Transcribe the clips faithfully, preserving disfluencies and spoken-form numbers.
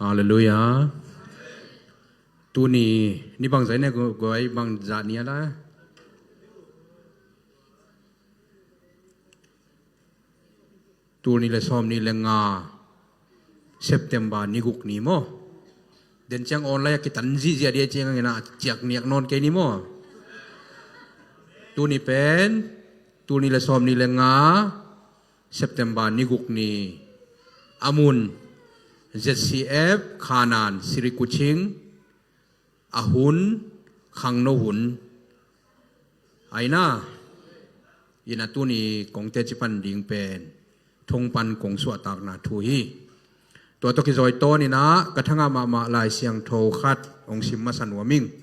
Halleluiah. Tuni ni bangzah ne, guai, bangzah ni a la? Tul nih le sawm nih le nga, September ni guk ni maw? Den ciang online a kitan zihziah dia ciang a ngena ciak niak nawn kei ni maw? Tuni pen tul nih le sawm nih le nga, September ni guk ni, a mun Z C F Khanan Sri Kuching, a hun khangno hun. Aina, ina tuni kong teci pan ding pen thong pan kong suahtakna thu hi. Tua tawh kizawi tawn ina ka thangah mahmah Lai Siangtho khat hong sim masa nuam ing.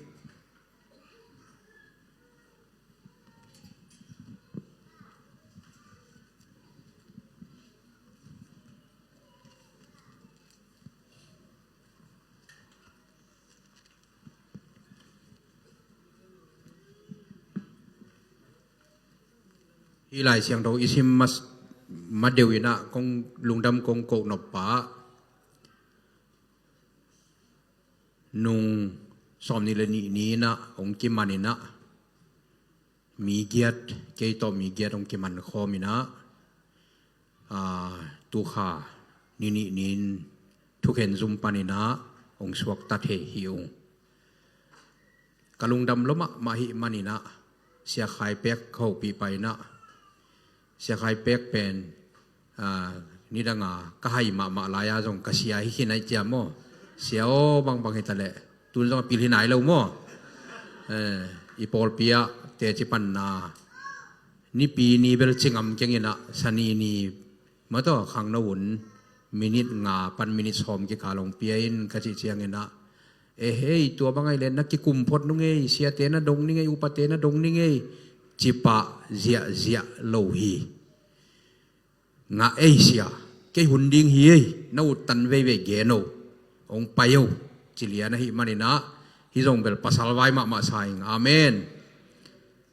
Hih Lai Siangtho i sim mas, ma deuh ina kong lungdam kong koh nop pa, nung sawm nih le nih ni ina hong kiman ina, mi giat, kei tawh mi giat hong kiman khawm ina, aa, tukha ni nih ni-in thukhen zum pan ina hong suakta thei hi ung. Ka lungdam lua mahmah hi man ina, Sia Khai Pek ka hopih pa ina, Sia Khai Pek pen, aa, nidanga ka hai mahmah lai-a zong ka sia hi khin ai ciam maw? Sia aw bangbang hi ta leh, tun zong a pil hi nai lo maw? Eh, i pawlpi ah teci panna, nipi ni bel ci ngam keng ina, sani ni mataw khangno hun minit nga pan minit sawm kikal hong pia in ka cih ciang ina, e hei, tua bang ai le na kikum phot nung ei, siate na dong ning ei, upate na dong ning ei, ci pah ziahziah lo hi. Ngah ei sia, kei hun ding hi ei, na uttan veivei gen o, hong pai o, ci lian ahi man ina, hi zong bel pasal vai mahmah sa ing. Amen.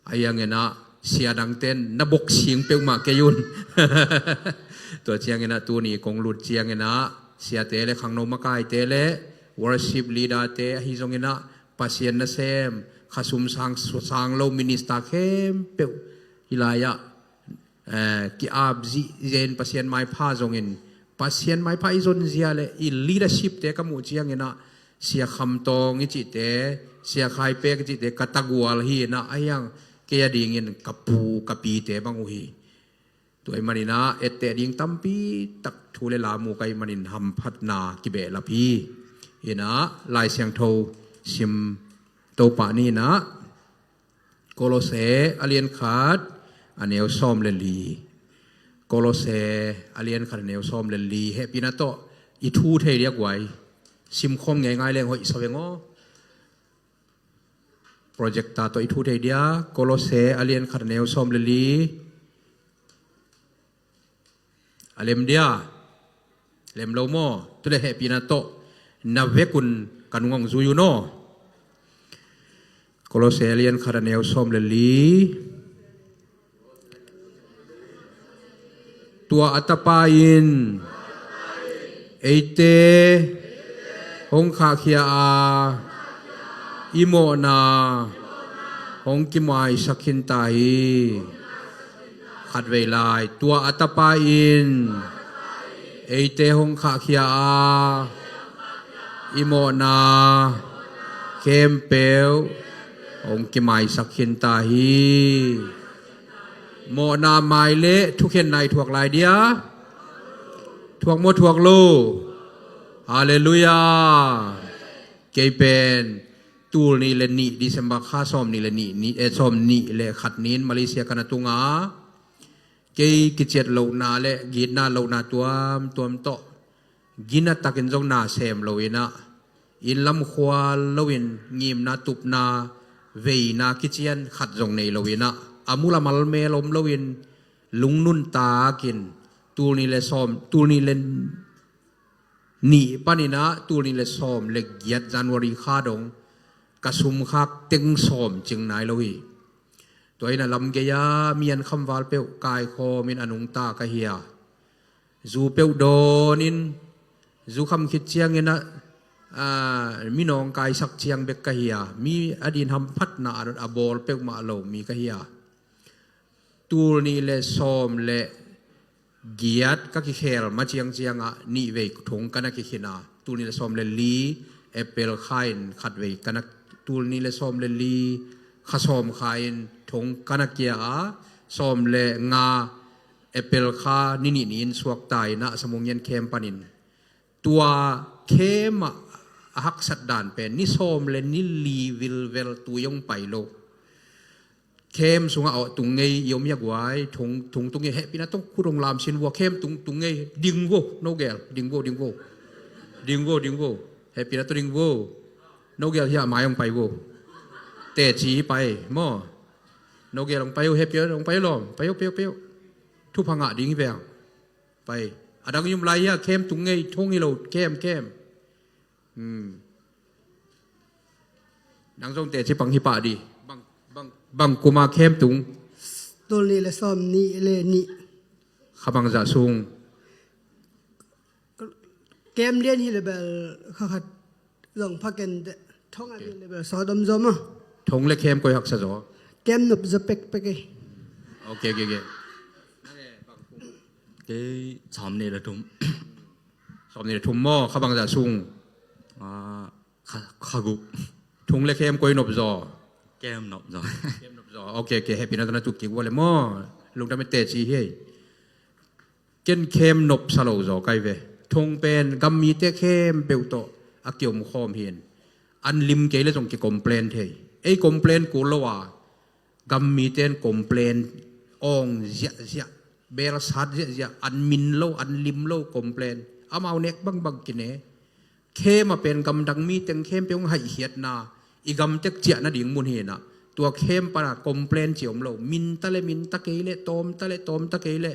Ahi hang ina, sia dangten na bok sing peuhmah kei un. Tua ciang ina tuni kong lut ciang ina, siate le khangno makaite le worship leader te ahi zong ina, Pasian nasem, khasum sang, sang lo minister khempeuh, hih lai-ah, eh, ki-ap zihziah in Pasian maipha zongin, Pasian maipha i zonzia le i leadership te ka muh ciang ina, Sia Kham Tawng i cihte, Sia Khai Pek i cihte ka tagual hi ina, ahi hang kei a dingin ka pu ka pite bang uh hi. Tua ahi man ina etteh ding tampi tak thu le la mu ka hih manin hamphatna kibehlap hi. Ina Lai Siangtho sim to pah ni ina, Kolose a lian khat a neu sawm le li. Kolose a lian khat a neu sawm le li. Hehpihna tawh i thu thei dia guai. Sim khawm ngeingai leng hoih sa veng aw. Projector tawh i thu thei dia. Kolose a lian khat a neu sawm le li. A lem dia. Lem lo maw? Tule hehpihna tawh na vekun ka nung hong zui un aw. Kolose a lian khat a neu sawm le li. Tua a Tapa in eite hong khahkhia a, i mawhna hong kimaisak khin ta hi. Khatvei lai, tua a Tapa in eite hong khahkhia a, i mawhna khempeuh hong kimaisak khin ta hi. Mawhna mai le thukhenna i thuak lai dia. Thuak maw, thuak lo? Halleluiah. Kei pen tul nih le nih, December kha sawm nih le nih, nih, eh, sawm nih le khat ni-in Malaysia ka na tung a, kei kiciat lohna le gitna lohna tuamtuam tawh gina takin zong na sem lo ina, inn lam khual loin ngimna tupna veina kician khat zong nei lo ina, a mul a mal mel om loin lungnun takin tul nih le sawm, tul nih le nih pan ina tul nih le sawm le giat January kha dong ka sumkhak teng sawm cing nai lo hi. Tua ina lam gei-a mi an khamval peuh kaikhawmin a nungta ka hi a, zu peuh dawnin Zukham khit ciangin ah, aa, minawng kaisak ciang bek ka hi a, mi a din hamphatna a, a bawl peuhmah lo mi ka hi a. Tul nih le sawm le giat ka kikhel ma ciangciangah nih vei thong ka na kikhin a, tul nih le sawm le li April kha in khat vei ka na, tul nih le sawm le li kha sawm kha in thong ka na kia a, sawm le nga April kha ni nih ni in suakta in ah Samung Ngian Khem panin. Tua khem ah a haksat dan pen ni sawm le ni li vilvel tui hong pai lo. Khem sungah awh tung ngei i om hi a guai, thong, thong tung ngei, hehpihna tawh khut hong lam sin vua, khem tung, tung ngei, ding vo, no gel, ding vo, ding vo. Ding vo, ding vo. Hehpihna tawh ding vo. No gel hi a mai hong pai vo. Teci hi pai, maw. No gel hong pai vo, hehpihna hong pai lawm, pai vo, pai vo, pai vo. Thupha ngah ding hi veng. Pai. A dang i om lai hi a, khem tung ngei, thong hi lo, khem, khem. Hmm. Nang zong teci pang hi pah di. Bang, bang, bang kuma khem tung. Tul nih le sawm nih le nih. Kha bangzah sung. Khem lian hi le bel kha khat zong pha ken teh. Thong a lian le bel sawt om zaw maw. Thong le khem koi haksa zaw? Khem nop zaw pekpek e. Ok, ok, ok. Kei sawm nih le thum. Sawm nih le thum maw, kha bangzah sung? Ah, kha, kha guk. Thong le khem koi nop zaw? Khem nop zaw. Khem nop zaw. Ok, ok, hehpihna tawh na tuk kik vua le maw. Lungdam e, teci hi. Ken khem nop sa lo zaw kai ve. Thong pen gam mite khempeuh tawh a kiom khawm hi in. An lim kei le zong kicomplain thei. Ei complain kul lo a, gam mite in complain awng ziahziah, belsat ziahziah, an min lo, an lim lo complain. Amau nek bangbang kine. Khem a pen gamdang mi teng khempeuh hong haihkhiatna, i gam tek ciah nading mun hi in ah. Tua khem pan a complain ci om lo. Min ta le min ta kei le, tawm ta le tawm ta kei le.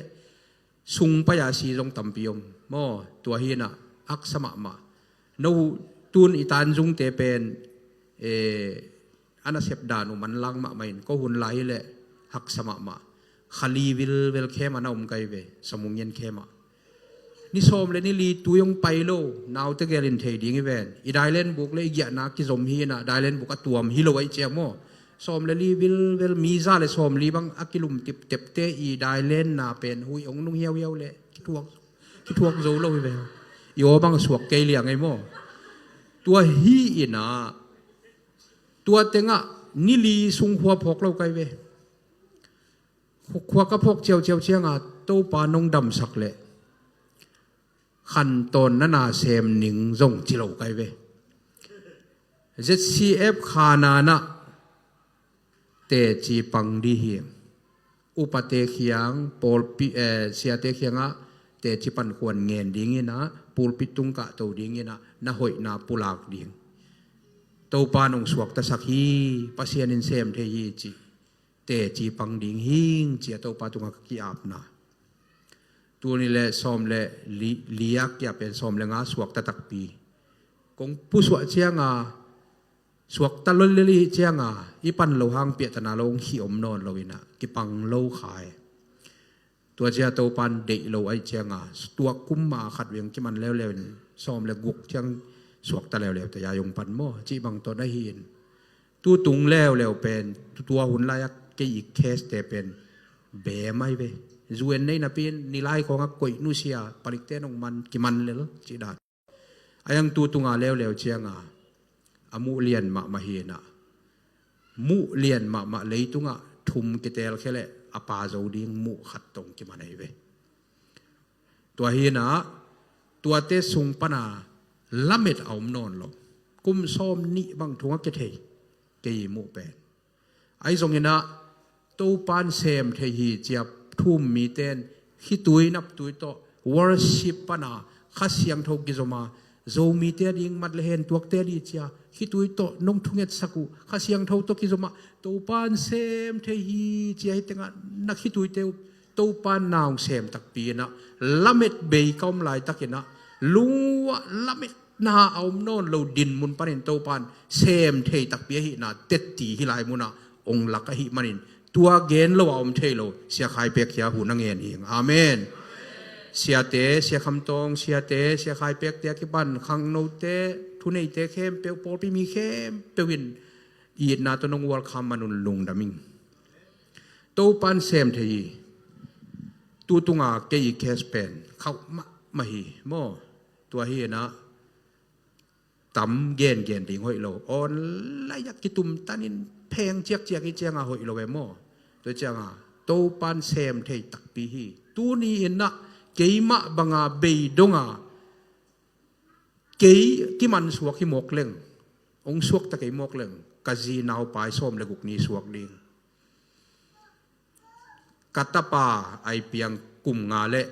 Sung pai a si zong tampi om. Maw, tua hi in ah, haksa mahmah. No, tun i tanzungte pen, eh, a nasep dan uh manlang mahmah in, ko hun lai hi leh haksa mahmah. Kha li vilvel khem a na om kai ve, Samung Ngian khem ah. Ni sawm le ni li tui hong pai lo, naute gel in thei ding hi ven. I dailen buk le i giahna kizom hi in ah, dailen buk a tuam hi lo ahih ciang maw. Sawm le li vilvel, mi za le sawm li bang a kilum tiptepte i dailenna pen hui hong nung hiauhiau le kithuak, kithuak zo lo hi ve. I aw bang suak kei liang ei maw. Tua hi in ah, tua tengah ni li sung khua phawk lo kai ve. Khua ka phawk ciauciau ciang a, Topa nong damsak leh khantawn na na sem ning zong ci lo kai ve. Z C F khanan ah teci pang di hi. Upate khiang, pawlpi, eh, siate khiangah teci pankhuan ngen ding in ah, pulpit tung kahto ding in ah, na hoihna pulak ding. Topa nong suaktasak hi, Pasian in sem thei hi ci. Teci pang ding hing ci a Topa tungah ka ki-apna. Tul nih le sawm le li, li a kiap pen sawm le nga suakta takpi. Kong pusuah ciang a, suakta lolel i hih ciang a, i pan lo hang piahtana lo hong khih om nawn lo in ah, kipang lo khai. Tua ciang Topan deih lo ahih ciang a, tua kum ma khat veng kiman leuleu in, sawm le guk ciang suakta leuleu te a hong pan maw, cih bang tawh na hi in. Tu tung leuleu pen, tu tua hun lai a kei i case te pen, bem ahi ve. U N nei napi in, ni lai khawng a koih nusia, palikte nong man, kiman lel, cih dan. A yang tu tunga leuleu ciang a, a muh lian mahmah hi in ah. Muh lian mahmah leitungah thum kitelkhia leh a pa zo ding muh khat tawh kiman ahi ve. Tua hi in ah, tuate sung pan a lamet a om nawn lo. Kum sawm nih bang thung a kithei, kei i muh pen. Ahi zongin ah, Topan sem thei hi ci a thu um mite in, khitui naptui tawh, worship pan a, Kha Siangtho kizom a, Zomite a ding mat le hen tuakte a ding ci a, khitui tawh nong thungetsak uh, Kha Siangtho tawh kizom a, Topan sem thei hi ci a, hih tengah na khituite uh, Topan na hong sem takpi in ah, lamet bei ka om laitakin ah, lungua lametna a om nawn lo dinmun panin Topan sem thei takpi ahihna tetti hih lai munah hong lak ahih manin, tua gen lo a om thei lo, Sia Khai Pek Khia hun a ngen hing. Amen. Siate, Sia Kham Tawng, siate, Sia Khai Pek te a kipan, khangnote, thuneite khempeuh, pawlpi mi khempeuh in itna tawh nong welcome man un lungdam ing. Topa'n sem thei hi. Tu tunga kei i case pen khauh mahmah hi maw. Tua hi inah tam gengen ding hoih lo. Online ah kitumtanin pheng ciakciak hi cianga hoih lo e maw. Tua cianga Topa'n sem thei takpi hi. Tuni inah keimah banga bei donga kei kiman suak hi mawk leng, hong suakta kei mawk leng, ka zi naupai sawm le guk ni suak ding. Ka tapa ai piang kum nga le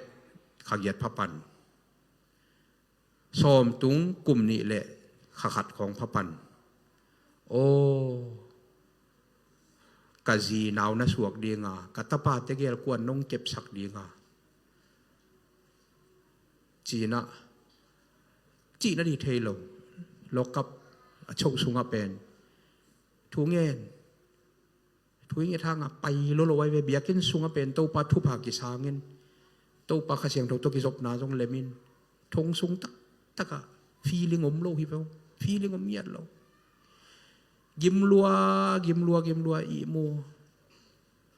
kha giat phapan, sawmtung kum nih le kha khat khawng phapan. Aw, ka zi nau na suak dinga, ka tapate gel kuan nong kepsak dinga cinah, cihna dih thei lo. Lockup a choh sungah pen thu ngen, thu nget hanga pai lolo ai ve. Biakinn sungah pen Topa thupha kisangin, Topa Kha Siangtho tawh kizopna zong lemin, thong sung taktakah feeling om lo hi ve. Feeling om ngiat lo. Gimlua, gimlua, gimlua ihmu.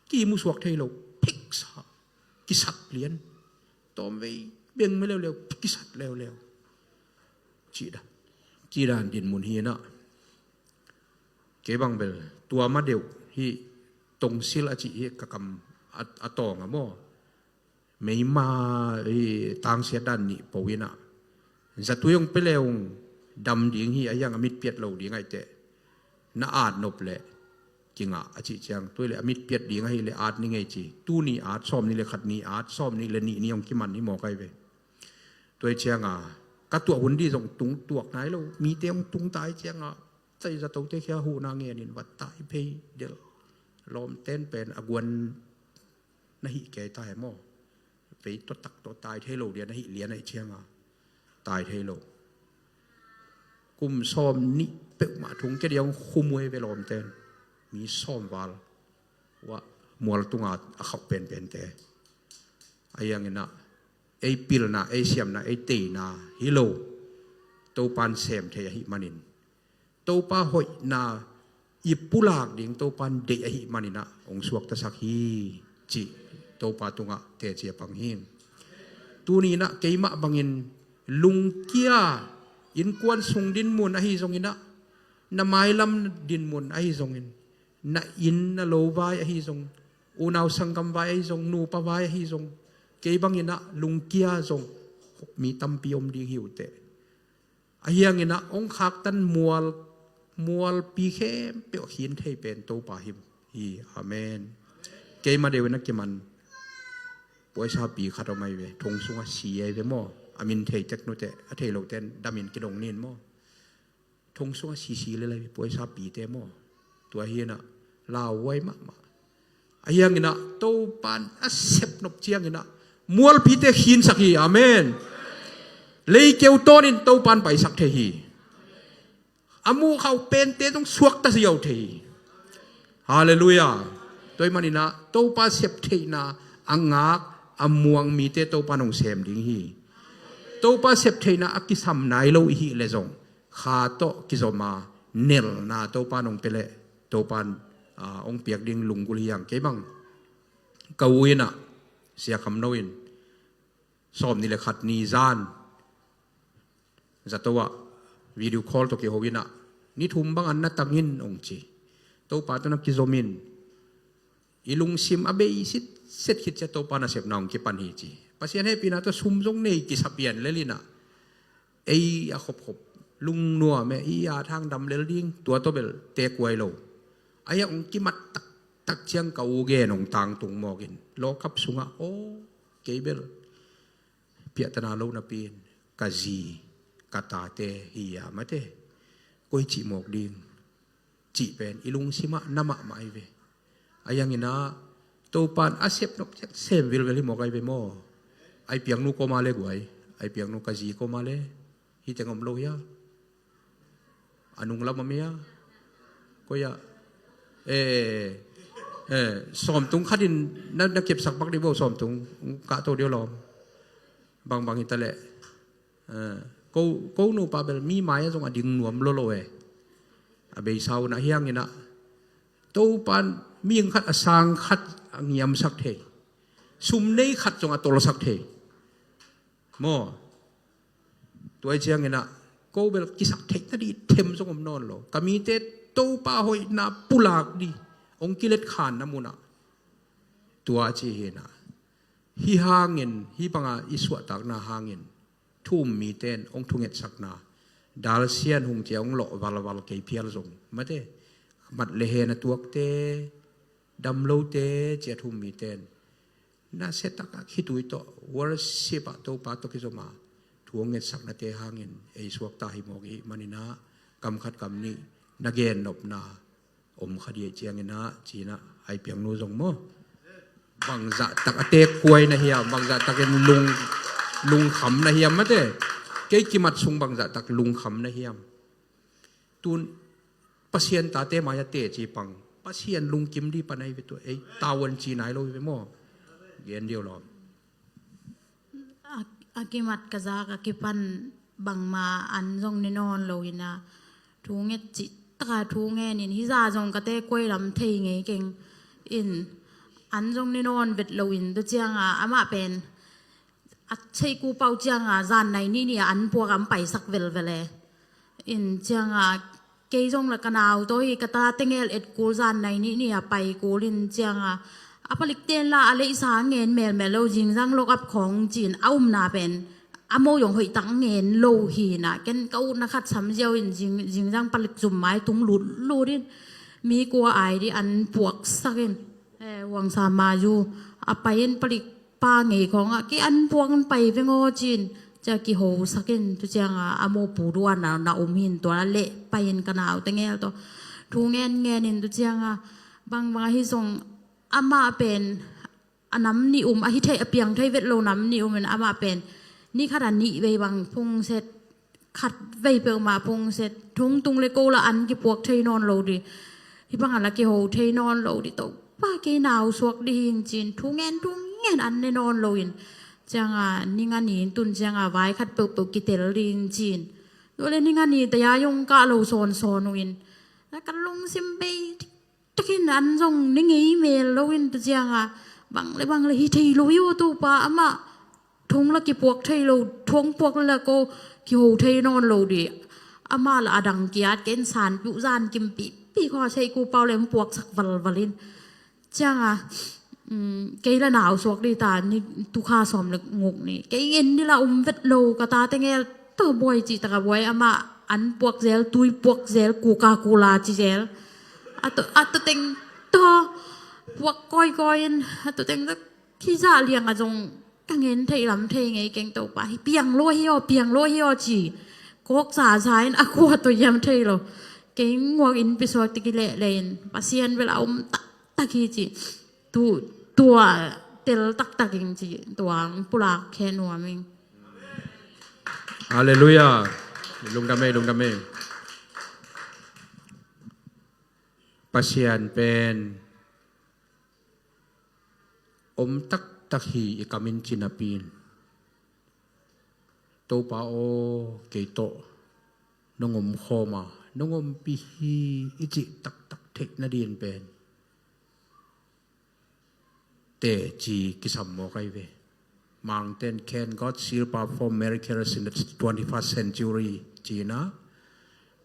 Kimu suak thei lo. Phiksa. Kisat lian. Tawmvei beng me leuleu. Kisat leuleu. Cih dan. Cih dan dinmun hi inah. Kei bang bel tua ma deuh hi. Tongsil a cih hi ka kam a, a tawng a maw. Meima i tangsiat dan nih po inah, zatui hong pia le hong dam ding hi, a hiang a mit piat lo ding ahih teh, na at nop le kingah a cih ciang, tua le a mit piat ding ahih le at ni ngei ci. Tu ni at, sawm ni le khat ni at, sawm ni le nih ni hong kiman hi mawk ai ve. Tua hi cianga ka tuah hun dih zong tung tuak nai lo. Mite hong tung tai cianga, tai zatote khia huhna ngenin va tai phei del. Lawmten pen a guan na hih kei ta he maw. Vei tawh tak tawh tai thei lo dia na hih lian ahih cianga tai thei lo. Kum sawm nih peuhmah thung kia dia hong khum uh ei ve lawmten. Mi sawm val uah mual tunga a khauh penpente. A hiang inah ei pilna, ei siamna, ei teina hi lo. Topa'n sem thei ahih manin, Topa hoihna i pulak ding Topa'n deih ahih maninah hong suaktasak hi, cih Topa tungah teci a pang hi. Tuni inah keimah bangin lungkia, innkuan sung dinmun ahi zonginah, na mailam dinmun ahi zongin, na inn na lo vai ahi zong, unau sanggam vai ahi zong, nupa vai ahi zong, kei banginah lungkia zong mi tampi om ding hi uh teh. A hiang inah hong khaktan mual, mualpi khempeuh a khin thei pen Topa hi, hi. Amen. Keima deuh in a kiman puaisapi khat om ai ve, thong sungah si ai ve maw. A min thei tek nute, a thei lote damin kidong nin maw. Thong sungah sisi le lai ve, puaisapite maw. Tua hi inah lauhuai mahmah. A hiang inah Topa'n a sepnop ciang inah mualpite khinsak hi. Amen. Leikeu tawnin Topa'n paisak thei hi. A mukhauh pente zong suakta ziau thei hi. Halleluiah. Tua ahih maninah Topa septheihna a ngak a muang mite Topa'n hong sem ding hi. Topa septheihna a kisam nai lo i hih le zong, kha tawh kizom a nelna Topa'n hong pia leh, Topa'n, ah, hong piak ding lunggulh hi hang. Kei bang ka u inah, Sia Kham No in sawm ni le khat ni zan zato ah video call tawh kiho inah, ni thum bang an na tang in hong ci. Topa tawh na kizom in, i lungsim a bei sitset khit ciah Topa nasepna hong kipan hi ci. Pasian hehpihna tawh sum zong nei kisa pian lel inah, ei a khopkhop lungnuam e, i at hang dam lel ding, tua tawh bel teek huai lo. A hiang hong kimat taktak ciang ka u gen hong tangtung mawkin lawkap sungah, aw, kei bel piahtana lo napi in ka zi ka tate hi a mate, koi cih mawk ding cih pen i lungsimah na mahmah ai ve. A hiang inah Topa'n a sepnop ciang sem vilvel hi mawk ai ve maw. Ai piangnu koma le guai, ai piangnu ka zi koma le, hi teng om lo hia? A nunglam a mia. Koi ah, eh, eh, sawmtung khatin na, na kepsak bak dih bo, sawmtung kahto dih lawm. Bangbang hi ta leh, eh, ko, ko nupa bel mi mai-ah zong a ding nuam lolo e. A beisa un a hiangin ah, Topan mihing khat a sang khat a ngiamsak thei, sum nei khat zong a tolsak thei. Maw? Tua hi ciangin ah, ko bel kisaktheih nading them zong om nawn lo. Ka mite Topa hoihna pulak ding hong kilet khan na mun ah, tua ci hi in ah, hih hangin, hih banga i suahtakna hangin thu um mite in hong thungetsakna, dalsian hung cia hong lawh valval kei phial zong, mate, mat le hen a tuakte, dam lote, cia thu um mite in nasia takin khitui tawh worship ah Topa tawh kizom a thu hong ngetsaknate hangin ei suakta hi mawk i hih manin ah, kam khat kam nih na gennopna om kha ding ahih ciangin ah, ci-in ah, ai piangnu zong maw, bangzah tak a teek kuai na hiam, bangzah takin lung, lungkham na hiam, mate? Kei kimat sung bangzah tak lungkham na hiam? Tun Pasian tate mai-ah teci pang, Pasian lungkim ding pan ahi ve tua, ei tavuan ci nai lo hi ve maw? Gen dih o lawm. A, a kimat ka zak a kipan bangmah an zong ne nawn lo hi in ah, thu nget cih takin thu ngenin, hih zah zong ka teek kuai lam thei ngei keng in, an zong ne nawn vet lo in, tua ciangin amah pen a theih kul pah uh ciangin zan nai nih ni-a an puak a hong paisak velvel e. In ciangin kei zong le ka nau tawh hi, ka tate ngel et kul, zan nai nih ni-a pai kul in, ciangin a palikte in la a leisa ngen melmel lo, zingzang lock up khawng ci-in a umna pen a mo zong hoihtak ngen lo hi in ah, ken ka utna khat sam ziau in zing, zingzang palik zum mai tung lutlut in, mi kua ai ding an puaksak in, eh, Huang Sa Ma Zu a pai in, palik pa ngei khawng ah, kei an puak in pai veng aw, ci-in, cia kihosak in, tua ciangin a mo pu duan na, na um hi in, tua leh pai in ka naute ngel tawh thu ngen ngen in, tua ciangin bangbang ahi zong amah pen a nam nih um, a hi thei, a piang thei vet lo nam nih um in, amah pen ni khat a nih vei bang phungset, khat vei peuhmah phungset, thu hong tung le ko la an kipuak thei nawn lo ding, hih bangin la kiho thei nawn lo ding, Topa kei nau suak ding hi ing, ci-in thu ngen thu ngen an ne nawn lo in, ciangin ni nga ni in tun ciangin vai khat peuhpeuh kitel ding in, ci-in, tua leh ni nga ni taya zong kah lo sawnsawn uh in, na ka lungsim bei takin an zong ne ngei mel lo in, tua ciangin bang le bang le hi thei lo hi aw Topa, amah thu la kipuak thei lo, thu puak le la ko kiho thei nawn lo ding, amah la a dang ki-at kei in, san piuh zan kim pihpih khawng a theih kul pah uh leh hong puaksak valval in, ciangin, um, kei la nau suak ding ta ni, tu kha sawm le guk ni, kei ngen ni la um vet lo, ka tate ngel tawh buai cih takin buai, amah an puak zel, tui puak zel, Coca-Cola ci zel, a tua, a tua teng tawh puak kawikawi in, a tua teng tawh hih zah liangin zong ka ngen theih lam thei ngei keng, Topa, hih piang lo hi aw, piang lo hi aw, ci. Kawk zahzah in a khua tawh hiam thei lo. Kei nguak innpi suak teh kilehleh in, Pasian bel a om taktak hi, ci. Tu, tua tel taktak ing, ci. Tua pulak khe nuam ing. Halleluiah. Lungdam ei, lungdam ei. Pasian pen om taktak hi, i kam in ci napi in. Topa aw, kei tawh nong om khawm a, nong ompih hi, i cih taktak theih nading pen teci kisam mawk ahi ve. Mangte in, "Can God still perform miracles in the twenty-first century?" ci-in ah,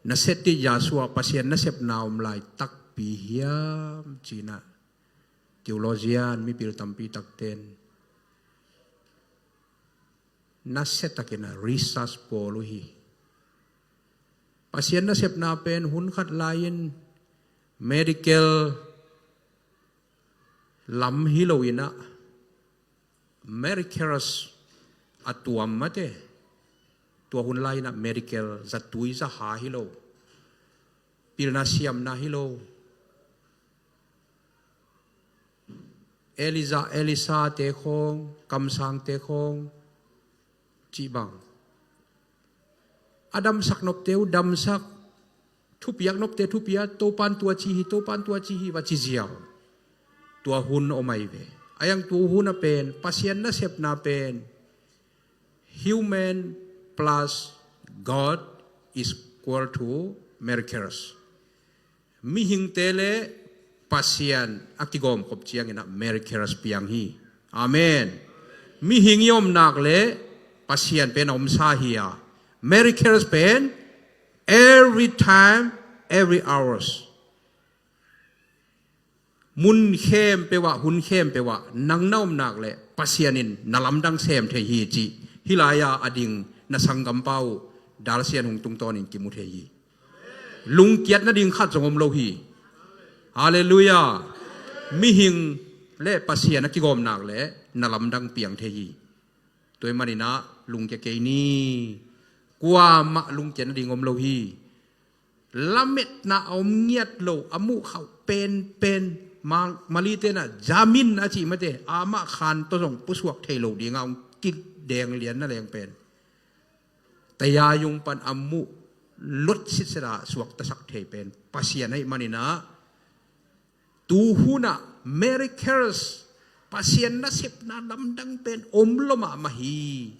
"Nasep ding Yahshua, Pasian nasepna om lai takpi hiam?" ci-in ah, theologian mipil tampi takte in nasia takin a research bawl uh hi. Pasian nasepna pen hun khat lai-in medical lam hi lo in ah, miracles a tuam mate. Tua hun lai-in ah medical zatui zaha hi lo, pilna siamna hi lo, Elijah, Elisha te khawng, kamsangte khawng cih bang, a damsak nopte uh damsak, thupiak nopte thupiak, Topan tua ci hi, Topan tua ci hi, va ci ziau. Tua hun om ahi ve. A hiang tua hun a pen Pasian nasepna pen Human plus God is equal to miracles. Mihingte le Pasian a kigawmkhop ciangin ah miracles piang hi. Amen. Mihing i omnak le Pasian pen a omsa hi a, miracles pen every time, every hours. Mun khempeuh ah, hun khempeuh ah nang na omnak le Pasian in na lamdang sem thei hi cih hih lai-a a ding na sanggampa uh Dal Sian Hung tungtawnin kimu thei hi. Lungkiat nading khat zong om lo hi. Halleluiah. Mihing le Pasian a kigawmnak le na lamdang piang thei hi. Tua ahih manin ah lungkia kei ni. Kuamah lungkiat nading om lo hi. Lametna a om ngiat lo, a muhkhauh penpen, ma-, Malay-te'n ah jamin a cih mate, amah khan tawh zong pusuak thei lo dingah hong kideng lian na leng pen, tayayung pan a muh lot sitset a suaktasak thei pen Pasian ahih manin ah, tu hun ah miracles, Pasian nasepna lamdang pen om lo mahmah hi.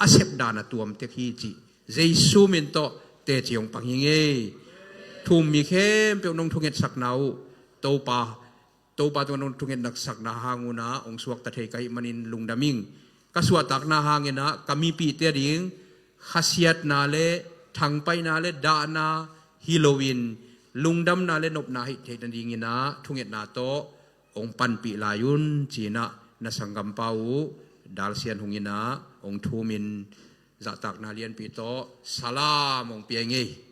A sepdan a tuam tek hi cih Jesu min tawh teci hong pang hi ing ei. Thu um mi khempeuh nong thungetsakna uh, Topa, Topa tungah nong thungetsakna hang un ah hong suakta thei ka hih manin lungdam ing. Ka suahtakna hangin ah ka mipihte ading khasiatna le thangpaihna le dahna hi loin, lungdamna le nopna hih theih nadingin ah thungetna tawh hong panpih lai un, ci-in ah na sanggampa uh Dal Sian Hung in ah hong thumin zahtakna lianpi tawh salam hong pia ing ei.